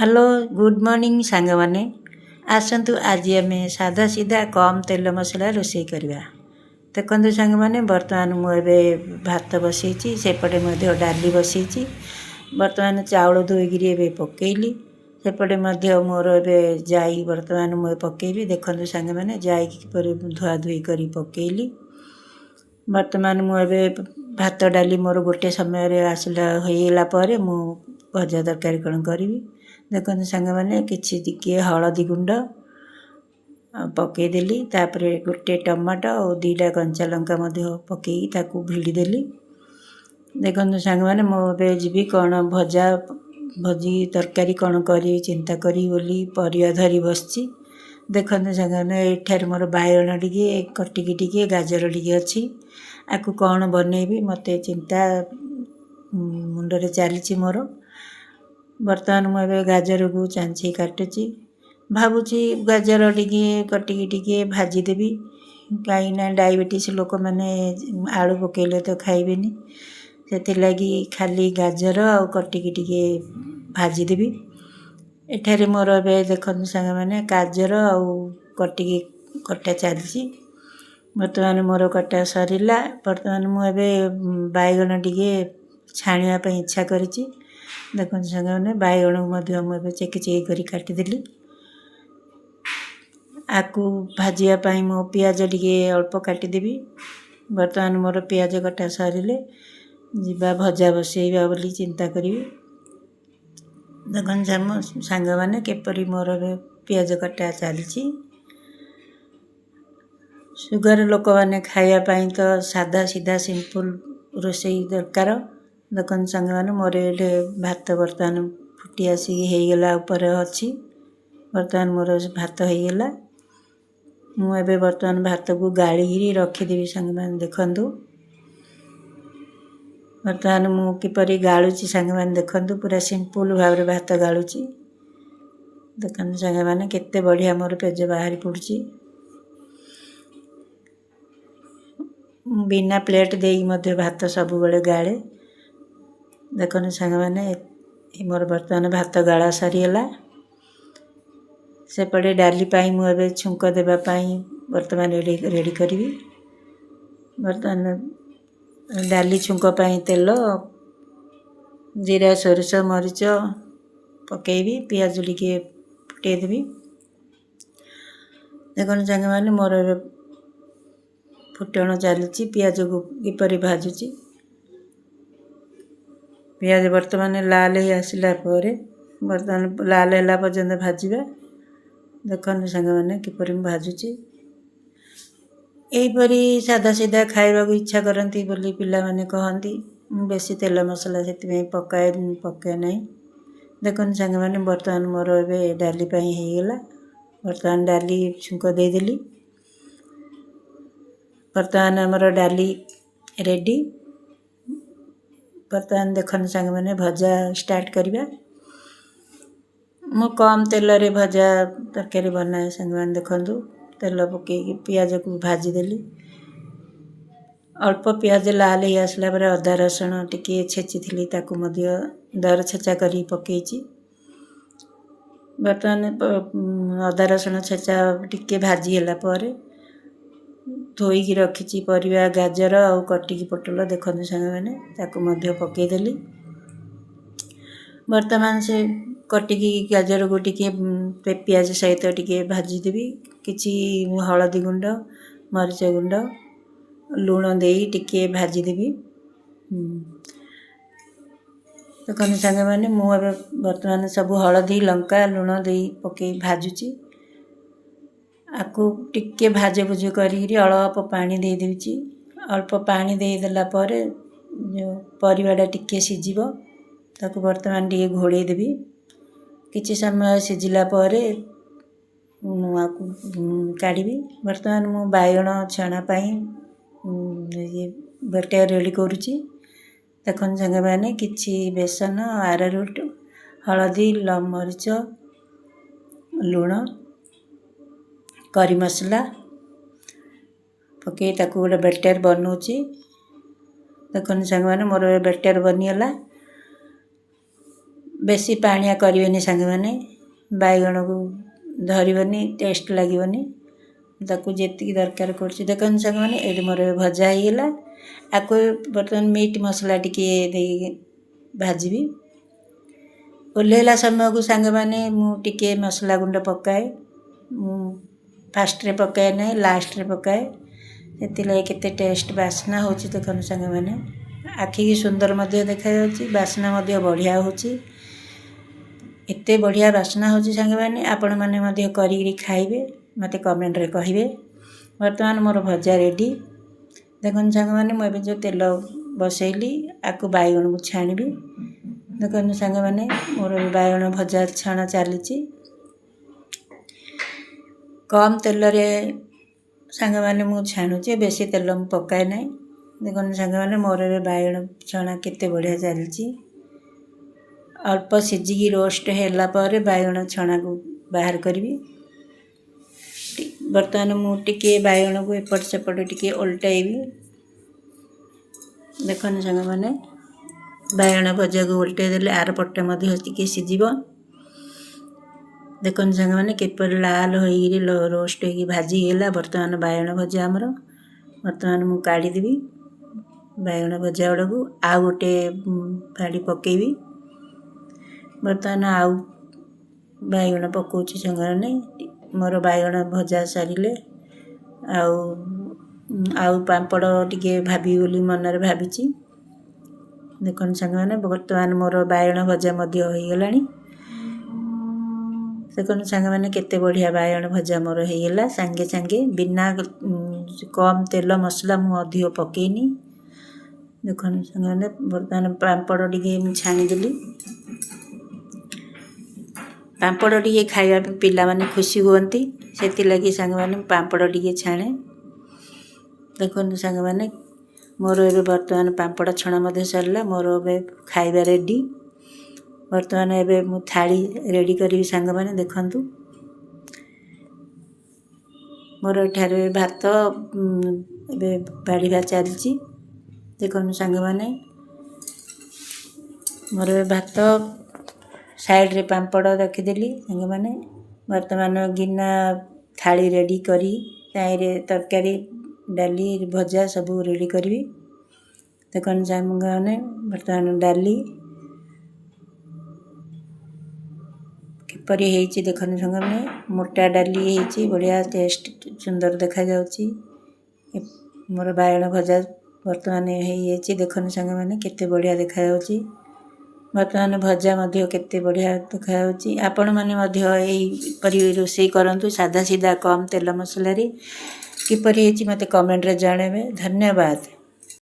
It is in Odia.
ହ୍ୟାଲୋ, ଗୁଡ଼୍ ମର୍ଣ୍ଣିଂ ସାଙ୍ଗମାନେ। ଆସନ୍ତୁ, ଆଜି ଆମେ ସାଧା ସିଧା କମ୍ ତେଲ ମସଲା ରୋଷେଇ କରିବା। ଦେଖନ୍ତୁ ସାଙ୍ଗମାନେ, ବର୍ତ୍ତମାନ ମୁଁ ଏବେ ଭାତ ବସେଇଛି, ସେପଟେ ମଧ୍ୟ ଡାଲି ବସେଇଛି। ବର୍ତ୍ତମାନ ଚାଉଳ ଧୋଇକିରି ଏବେ ପକେଇଲି। ସେପଟେ ମଧ୍ୟ ମୋର ଏବେ ଜାଇ ବର୍ତ୍ତମାନ ମୁଁ ପକେଇବି। ଦେଖନ୍ତୁ ସାଙ୍ଗମାନେ, ଜାଇକି କିପରି ଧୁଆ ଧୁଇ କରି ପକେଇଲି। ବର୍ତ୍ତମାନ ମୁଁ ଏବେ ଭାତ ଡାଲି ମୋର ଗୋଟେ ସମୟରେ ଆସିଲା, ହେଇଗଲା ପରେ ମୁଁ ଭଜା ତରକାରୀ କ'ଣ କରିବି। ଦେଖନ୍ତୁ ସାଙ୍ଗମାନେ, କିଛି ଟିକିଏ ହଳଦୀ ଗୁଣ୍ଡ ପକେଇଦେଲି। ତାପରେ ଗୋଟେ ଟମାଟୋ ଆଉ 2ଟା କଞ୍ଚା ଲଙ୍କା ମଧ୍ୟ ପକେଇକି ତାକୁ ଭିଡ଼ିଦେଲି। ଦେଖନ୍ତୁ ସାଙ୍ଗମାନେ, ମୁଁ ଏବେ ଯିବି କ'ଣ ଭଜା ଭଜି ତରକାରୀ କ'ଣ କରିବି ଚିନ୍ତା କରିବି ବୋଲି ପରିବା ଧରି ବସିଛି। ଦେଖନ୍ତୁ ସାଙ୍ଗମାନେ, ଏଠାରେ ମୋର ବାଇଗଣ ଟିକେ, କଟିକି ଟିକେ, ଗାଜର ଟିକେ ଅଛି। ଆକୁ କ'ଣ ବନେଇବି, ମୋତେ ଚିନ୍ତା ମୁଣ୍ଡରେ ଚାଲିଛି ମୋର। ବର୍ତ୍ତମାନ ମୁଁ ଏବେ ଗାଜରକୁ ଚାଞ୍ଚି କାଟୁଛି। ଭାବୁଛି ଗାଜର ଟିକେ, କଟିକି ଟିକେ ଭାଜିଦେବି, କାହିଁକିନା ଡାଇବେଟିସ୍ ଲୋକମାନେ ଆଳୁ ପକେଇଲେ ତ ଖାଇବେନି। ସେଥିଲାଗି ଖାଲି ଗାଜର ଆଉ କଟିକି ଟିକେ ଭାଜିଦେବି। ଏଠାରେ ମୋର ଏବେ ଦେଖନ୍ତୁ ସାଙ୍ଗମାନେ, ଗାଜର ଆଉ କଟିକି କଟା ଚାଲିଛି। ବର୍ତ୍ତମାନ ମୋର କଟା ସରିଲା। ବର୍ତ୍ତମାନ ମୁଁ ଏବେ ବାଇଗଣ ଟିକେ ଛାଣିବା ପାଇଁ ଇଚ୍ଛା କରିଛି। ଦେଖନ୍ତୁ ସାଙ୍ଗମାନେ, ବାଇଗଣକୁ ମଧ୍ୟ ମୁଁ ଏବେ ଚେକି ଚେକି କରି କାଟିଦେଲି। ଆକୁ ଭାଜିବା ପାଇଁ ମୁଁ ପିଆଜ ଟିକେ ଅଳ୍ପ କାଟିଦେବି। ବର୍ତ୍ତମାନ ମୋର ପିଆଜ କଟା ସରିଲେ ଯିବା ଭଜା ବସେଇବା ବୋଲି ଚିନ୍ତା କରିବି। ଦେଖନ୍ତୁ ସାଙ୍ଗମାନେ, କିପରି ମୋର ଏବେ ପିଆଜ କଟା ଚାଲିଛି। ସୁଗାର ଲୋକମାନେ ଖାଇବା ପାଇଁ ତ ସାଧା ସିଧା ସିମ୍ପଲ୍ ରୋଷେଇ ଦରକାର। ଦେଖନ୍ତୁ ସାଙ୍ଗମାନେ, ମୋର ଏଠି ଭାତ ବର୍ତ୍ତମାନ ଫୁଟି ଆସିକି ହେଇଗଲା ଉପରେ ଅଛି। ବର୍ତ୍ତମାନ ମୋର ଭାତ ହେଇଗଲା। ମୁଁ ଏବେ ବର୍ତ୍ତମାନ ଭାତକୁ ଗାଳିକିରି ରଖିଦେବି। ସାଙ୍ଗମାନେ ଦେଖନ୍ତୁ, ବର୍ତ୍ତମାନ ମୁଁ କିପରି ଗାଳୁଛି। ସାଙ୍ଗମାନେ ଦେଖନ୍ତୁ, ପୁରା ସିମ୍ପଲ୍ ଭାବରେ ଭାତ ଗାଳୁଛି। ଦେଖନ୍ତୁ ସାଙ୍ଗମାନେ, କେତେ ବଢ଼ିଆ ମୋର ପେଜ ବାହାରି ପଡ଼ୁଛି। ମୁଁ ବିନା ପ୍ଲେଟ୍ ଦେଇକି ମଧ୍ୟ ଭାତ ସବୁବେଳେ ଗାଳେ। ଦେଖନ୍ତୁ ସାଙ୍ଗମାନେ, ମୋର ବର୍ତ୍ତମାନ ଭାତ ଗାଳା ସରିଗଲା। ସେପଟେ ଡାଲି ପାଇଁ ମୁଁ ଏବେ ଛୁଙ୍କ ଦେବା ପାଇଁ ବର୍ତ୍ତମାନ ରେଡ଼ି କରିବି। ବର୍ତ୍ତମାନ ଡାଲି ଛୁଙ୍କ ପାଇଁ ତେଲ, ଜିରା, ସୋରିଷ, ମରିଚ ପକେଇବି, ପିଆଜ ଟିକେ ଫୁଟେଇଦେବି। ଦେଖନ୍ତୁ ସାଙ୍ଗମାନେ, ମୋର ଏବେ ଫୁଟଣ ଚାଲିଛି, ପିଆଜକୁ କିପରି ଭାଜୁଛି। ପିଆଜ ବର୍ତ୍ତମାନ ଲାଲ ହେଇ ଆସିଲା ପରେ, ବର୍ତ୍ତମାନ ଲାଲ ହେଲା ପର୍ଯ୍ୟନ୍ତ ଭାଜିବା। ଦେଖନ୍ତୁ ସାଙ୍ଗମାନେ, କିପରି ମୁଁ ଭାଜୁଛି। ଏହିପରି ସାଧା ସିଧା ଖାଇବାକୁ ଇଚ୍ଛା କରନ୍ତି ବୋଲି ପିଲାମାନେ କହନ୍ତି। ମୁଁ ବେଶୀ ତେଲ ମସଲା ସେଥିପାଇଁ ପକାଏ ନାହିଁ। ଦେଖନ୍ତୁ ସାଙ୍ଗମାନେ, ବର୍ତ୍ତମାନ ମୋର ଏବେ ଡାଲି ପାଇଁ ହେଇଗଲା। ବର୍ତ୍ତମାନ ଡାଲି ଛୁଙ୍କ ଦେଇଦେଲି। ବର୍ତ୍ତମାନ ଆମର ଡାଲି ରେଡ଼ି। ବର୍ତ୍ତମାନ ଦେଖନ୍ତୁ ସାଙ୍ଗମାନେ, ଭଜା ଷ୍ଟାର୍ଟ କରିବା। ମୁଁ କମ୍ ତେଲରେ ଭଜା ତରକାରୀ ବନାଏ। ସାଙ୍ଗମାନେ ଦେଖନ୍ତୁ, ତେଲ ପକେଇକି ପିଆଜକୁ ଭାଜିଦେଲି। ଅଳ୍ପ ପିଆଜ ଲାଲ ହେଇ ଆସିଲା ପରେ ଅଦା ରସୁଣ ଟିକିଏ ଛେଚିଥିଲି, ତାକୁ ମଧ୍ୟ ଦର ଛେଚା କରିକି ପକେଇଛି। ବର୍ତ୍ତମାନ ଅଦା ରସୁଣ ଛେଚା ଟିକେ ଭାଜି ହେଲା ପରେ ଧୋଇକି ରଖିଛି ପରିବା, ଗାଜର ଆଉ କଟିକି ପୋଟଳ। ଦେଖନ୍ତୁ ସାଙ୍ଗମାନେ, ତାକୁ ମଧ୍ୟ ପକେଇଦେଲି। ବର୍ତ୍ତମାନ ସେ କଟିକି ଗାଜରକୁ ଟିକେ ପିଆଜ ସହିତ ଟିକେ ଭାଜିଦେବି। କିଛି ହଳଦୀ ଗୁଣ୍ଡ, ମରିଚ ଗୁଣ୍ଡ, ଲୁଣ ଦେଇ ଟିକେ ଭାଜିଦେବି। ଦେଖନ୍ତୁ ସାଙ୍ଗମାନେ, ମୁଁ ଏବେ ବର୍ତ୍ତମାନ ସବୁ ହଳଦୀ, ଲଙ୍କା, ଲୁଣ ଦେଇ ପକେଇ ଭାଜୁଛି। ଆକୁ ଟିକେ ଭାଜଭୁଜି କରିକିରି ଅଳ୍ପ ପାଣି ଦେଇଦେଉଛି। ଅଳ୍ପ ପାଣି ଦେଇଦେଲା ପରେ ଯେଉଁ ପରିବାଟା ଟିକେ ସିଝିବ, ତାକୁ ବର୍ତ୍ତମାନ ଟିକେ ଘୋଡ଼େଇ ଦେବି। କିଛି ସମୟ ସିଝିଲା ପରେ ମୁଁ ଆକୁ କାଢ଼ିବି। ବର୍ତ୍ତମାନ ମୁଁ ବାଇଗଣ ଛଣା ପାଇଁ ଇଏ ବେଟର ରେଡ଼ି କରୁଛି। ଦେଖନ୍ତୁ ସାଙ୍ଗମାନେ, କିଛି ବେସନ, ଆରାରୁଟ, ହଳଦୀ, ମରିଚ, ଲୁଣ, କରି ମସଲା ପକାଇ ତାକୁ ଗୋଟେ ବେଟର ବନାଉଛି। ଦେଖନ୍ତୁ ସାଙ୍ଗମାନେ, ମୋର ବେଟର ବନିଗଲା। ବେଶୀ ପାଣିଆ କରିବେନି ସାଙ୍ଗମାନେ, ବାଇଗଣକୁ ଧରିବନି, ଟେଷ୍ଟ ଲାଗିବନି। ତାକୁ ଯେତିକି ଦରକାର କରୁଛି। ଦେଖନ୍ତୁ ସାଙ୍ଗମାନେ, ଏଇଠି ମୋର ଭଜା ହେଇଗଲା। ଆକୁ ବର୍ତ୍ତମାନ ମିଟ୍ ମସଲା ଟିକିଏ ଦେଇକି ଭାଜିବି। ଓହ୍ଲେଇଲା ସମୟକୁ ସାଙ୍ଗମାନେ ମୁଁ ଟିକିଏ ମସଲା ଗୁଣ୍ଡ ପକାଏ। ମୁଁ ଫାଷ୍ଟରେ ପକାଏ ନାହିଁ, ଲାଷ୍ଟରେ ପକାଏ। ସେଥିଲାଗି କେତେ ଟେଷ୍ଟ ବାସ୍ନା ହେଉଛି ଦେଖନ୍ତୁ ସାଙ୍ଗମାନେ। ଆଖିକି ସୁନ୍ଦର ମଧ୍ୟ ଦେଖାଯାଉଛି, ବାସ୍ନା ମଧ୍ୟ ବଢ଼ିଆ ହେଉଛି। ଏତେ ବଢ଼ିଆ ବାସ୍ନା ହେଉଛି ସାଙ୍ଗମାନେ, ଆପଣମାନେ ମଧ୍ୟ କରିକିରି ଖାଇବେ, ମୋତେ କମେଣ୍ଟରେ କହିବେ। ବର୍ତ୍ତମାନ ମୋର ଭଜା ରେଡ଼ି। ଦେଖନ୍ତୁ ସାଙ୍ଗମାନେ, ମୁଁ ଏବେ ଯେଉଁ ତେଲ ବସେଇଲି, ଆକୁ ବାଇଗଣକୁ ଛାଣିବି। ଦେଖନ୍ତୁ ସାଙ୍ଗମାନେ, ମୋର ବାଇଗଣ ଭଜା ଛଣା ଚାଲିଛି। କମ୍ ତେଲରେ ସାଙ୍ଗମାନେ ମୁଁ ଛାଣୁଛି, ବେଶୀ ତେଲ ମୁଁ ପକାଏ ନାହିଁ। ଦେଖନ୍ତୁ ସାଙ୍ଗମାନେ, ମୋର ଏବେ ବାଇଗଣ ଛଣା କେତେ ବଢ଼ିଆ ଚାଲିଛି। ଅଳ୍ପ ସିଝିକି ରୋଷ୍ଟ ହେଲା ପରେ ବାଇଗଣ ଛଣାକୁ ବାହାର କରିବି। ବର୍ତ୍ତମାନ ମୁଁ ଟିକିଏ ବାଇଗଣକୁ ଏପଟ ସେପଟ ଟିକିଏ ଓଲଟାଇବି। ଦେଖନ୍ତୁ ସାଙ୍ଗମାନେ, ବାଇଗଣ ଭଜାକୁ ଓଲଟାଇ ଦେଲେ ଆର ପଟଟା ମଧ୍ୟ ଟିକିଏ ସିଝିବ। ଦେଖନ୍ତୁ ସାଙ୍ଗମାନେ, କିପରି ଲାଲ ହୋଇକିରି ରୋଷ୍ଟ ହେଇକି ଭାଜି ହେଇଗଲା ବର୍ତ୍ତମାନ ବାଇଗଣ ଭଜା ଆମର। ବର୍ତ୍ତମାନ ମୁଁ କାଢ଼ିଦେବି ବାଇଗଣ ଭଜା ଗୁଡ଼ାକୁ, ଆଉ ଗୋଟେ ଭାଡ଼ି ପକାଇବି। ବର୍ତ୍ତମାନ ଆଉ ବାଇଗଣ ପକାଉଛି ସାଙ୍ଗମାନେ। ମୋର ବାଇଗଣ ଭଜା ସରିଲେ ଆଉ ଆଉ ପାମ୍ପଡ଼ ଟିକେ ଭାବିବି ବୋଲି ମନରେ ଭାବିଛି। ଦେଖନ୍ତୁ ସାଙ୍ଗମାନେ, ବର୍ତ୍ତମାନ ମୋର ବାଇଗଣ ଭଜା ମଧ୍ୟ ହୋଇଗଲାଣି। ଦେଖନ୍ତୁ ସାଙ୍ଗମାନେ, କେତେ ବଢ଼ିଆ ବାଇଗଣ ଭଜା ମୋର ହେଇଗଲା ସାଙ୍ଗେ ସାଙ୍ଗେ, ବିନା କମ୍ ତେଲ ମସଲା ମୁଁ ଅଧିକ ପକେଇନି। ଦେଖନ୍ତୁ ସାଙ୍ଗମାନେ, ବର୍ତ୍ତମାନ ପାମ୍ପଡ଼ ଟିକେ ମୁଁ ଛାଣିଦେଲି। ପାମ୍ପଡ଼ ଟିକେ ଖାଇବା ପାଇଁ ପିଲାମାନେ ଖୁସି ହୁଅନ୍ତି, ସେଥିଲାଗି ସାଙ୍ଗମାନେ ମୁଁ ପାମ୍ପଡ଼ ଟିକେ ଛାଣେ। ଦେଖନ୍ତୁ ସାଙ୍ଗମାନେ, ମୋର ଏବେ ବର୍ତ୍ତମାନ ପାମ୍ପଡ଼ ଛଣା ମଧ୍ୟ ସରିଲା। ମୋର ଏବେ ଖାଇବା ରେଡ଼ି। ବର୍ତ୍ତମାନ ଏବେ ମୁଁ ଥାଳି ରେଡ଼ି କରିବି ସାଙ୍ଗମାନେ। ଦେଖନ୍ତୁ, ମୋର ଏଠାରେ ଭାତ ଏବେ ବାଢ଼ିବା ଚାଲିଛି। ଦେଖନ୍ତୁ ସାଙ୍ଗମାନେ, ମୋର ଏବେ ଭାତ ସାଇଡ଼୍ରେ ପାମ୍ପଡ଼ ରଖିଦେଲି ସାଙ୍ଗମାନେ। ବର୍ତ୍ତମାନ ଗିନା ଥାଳି ରେଡ଼ି କରି ତାହିଁରେ ତରକାରୀ, ଡାଲି, ଭଜା ସବୁ ରେଡ଼ି କରିବି। ଦେଖନ୍ତୁ ସାଙ୍ଗମାନେ, ବର୍ତ୍ତମାନ ଡାଲି କିପରି ହେଇଛି ଦେଖନ୍ତୁ ସାଙ୍ଗମାନେ। ମୋଟା ଡାଲି ହେଇଛି, ବଢ଼ିଆ ଟେଷ୍ଟ, ସୁନ୍ଦର ଦେଖାଯାଉଛି। ମୋର ବାଇଗଣ ଭଜା ବର୍ତ୍ତମାନ ହେଇଯାଇଛି। ଦେଖନ୍ତୁ ସାଙ୍ଗମାନେ, କେତେ ବଢ଼ିଆ ଦେଖାଯାଉଛି। ବର୍ତ୍ତମାନ ଭଜା ମଧ୍ୟ କେତେ ବଢ଼ିଆ ଦେଖାଯାଉଛି। ଆପଣମାନେ ମଧ୍ୟ ଏହିପରି ରୋଷେଇ କରନ୍ତୁ, ସାଧା ସିଧା କମ୍ ତେଲ ମସଲାରେ। କିପରି ହେଇଛି ମୋତେ କମେଣ୍ଟରେ ଜଣାଇବେ। ଧନ୍ୟବାଦ।